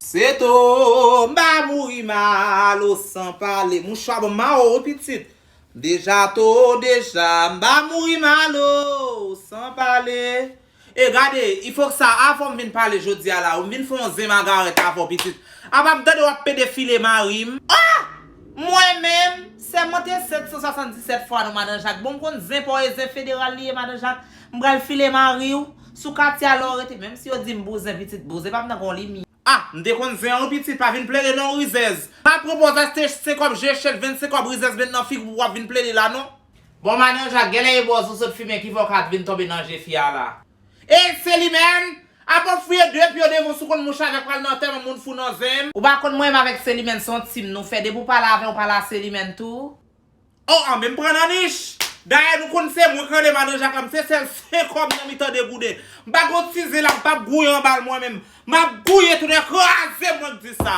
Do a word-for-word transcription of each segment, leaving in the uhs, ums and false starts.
Se to, m pa mouri malo san pale. Mouchwa bon mawo wi pitit. Deja to, deja, m pa mouri malo san pale. E gade, ifo sa, avan m vin pale jodi a la, ou m vin fè yon zen magarèt avè w pitit. Apa m tande w ap pede file mari m. Ah! Mwen menm, sèmante sèt san swasanndisèt fwa non, Madan Jak. Bon, m konn zen pa w e zen federal li ye, Madan Jak. M pral file mari w. Sou katye a lè w rete, menm si yo di m bouzen, pitit, bouzen pa m nan gon limyè. Ah, m te konn zen an wi pitit, pa vin plede non rizèz. Pa pran pòz achte senk kòb je chèt, vennsenk kòb rizèz met nan figi w pou w ap vin plede la non. Bon, Madan Jak, genlè e bòz ou sot fimen ki fè w ka vin tonbe nan je fi a la. E Selimèn, apa w fouye de pye w devan w sou konn mouch avèk pral nan antèman moun fou nan zen m. Ou pa konn mwen menm avèk Selimèn se yon team nou fè, depi w pale avè w pale a Selimèn tou. Oh, an men m pran nan nich. Dayè nou konn se mwen k rele Madan Jak la, m se sèl senk kòb nan mitan de gouden. M pa gon ti zen la, m p ap gouye anba l mwen menm. M ap gouye tounen kraze mwen k di sa.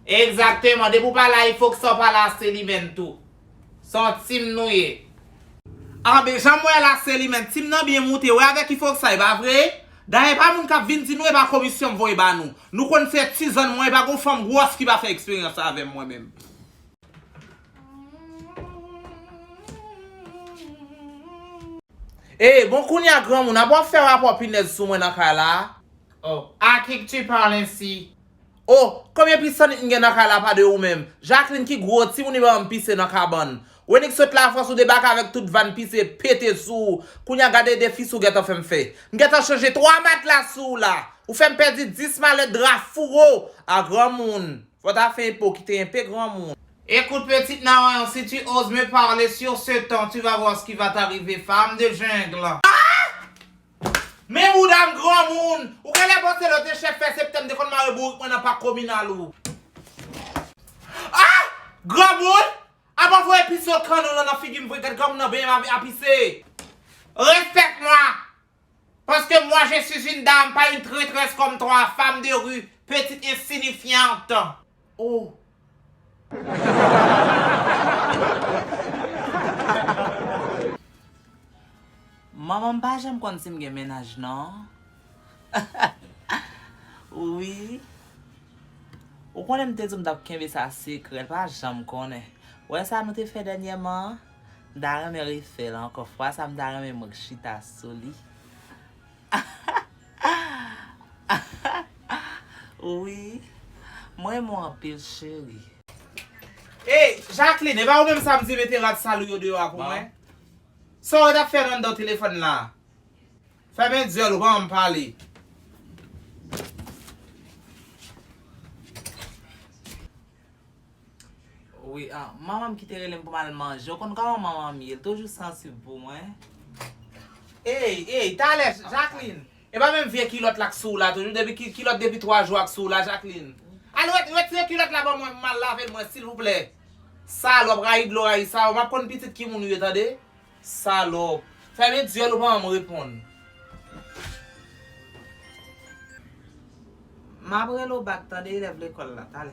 Egzakteman, depi w pale a Ifoksa w pale a Selimèn tou. Se yon team nou ye. Anben, jan m wè la Selimèn, team nan byen moute, wè avèk Ifoksa, e pa vre? Dayè pa moun k ap vin di nou e pa komisyon m voye ba nou. Nou konn se ti zòn mwen, e pa gon fanm gwòs ki pa fè eksperyans avè m mwen menm. Ey, bon kounye a granmoun, apa w ap fè rapò pinèz sou mwen nan kay la? Oh, à qui que tu parles ainsi? Oh, konbyen pis sannit m gen nan kay la pa de ou menm? Jacqueline ki gwo timoun li ban m pise nan kabann. Wennick sot Lafrans ou debake avèk tout vàn pise pete sou ou. Kounye a gade defis ou gentan fè m fè. M gentan chanje twa matla sou ou la. Ou fè m pèdi dis malèt dra foure w a granmoun. Fò w ta fè enpe w kite enpe granmoun. Écoute, petit Naranyon, si tu oses me parler sur ce ton, tu vas voir ce qui va t'arriver, femme de jungle. Men bouda m granmoun! Ou genlè panse lè w te chèf fè septèm te konn mare bourik mwen nan pak kominal ou. Ah! Granmoun! Apa voye pise w kannon lan nan figi m vre, gad granmoun nan benyen m a pise! Respecte-moi! Parce que moi je suis une dame, pas une traîtresse comme toi, femme de rue, petite insignifiante. Oh. Manman m pa janm konn si m gen mennaj non. Wi. Ou konnen m te di w m t ap kenbe sa sekrè, l pa janm konnen. Ou wè sa nou te fè dènyèman an? M ta renmen refè l ankò. Fwa sa m ta renmen mwen k chita sou li. Wi. Mwen renmen w anpil, cheri. Ey, Jacqueline, e pa ou menm sa m di mete rad sal ou yo deyò a pou mwen? Sa w t ap fè anndan telefòn la? Fèmen dyòl ou, ban m pale. Wi, ah, manman m ki te rele m pou m al manje. Ou konn kòman manman m ye, l toujou sansib pou mwen. Ey, ey, talè, Jacqueline. E pa menm vye kilòt la k sou w la toujou, depi ki, kilòt depi twa jou a k sou w la, Jacqueline. Al ret-, retire kilòt la ban mwen, m al lave l mwen, silvouplè. Salòp, rayi dlo, rayi savon, m ap konn pitit ki moun ou ye, tande? Salòp. Fèmen dyòl ou pa janm reponn. M ap rele w bak, tande, elèv lekòl la, talè.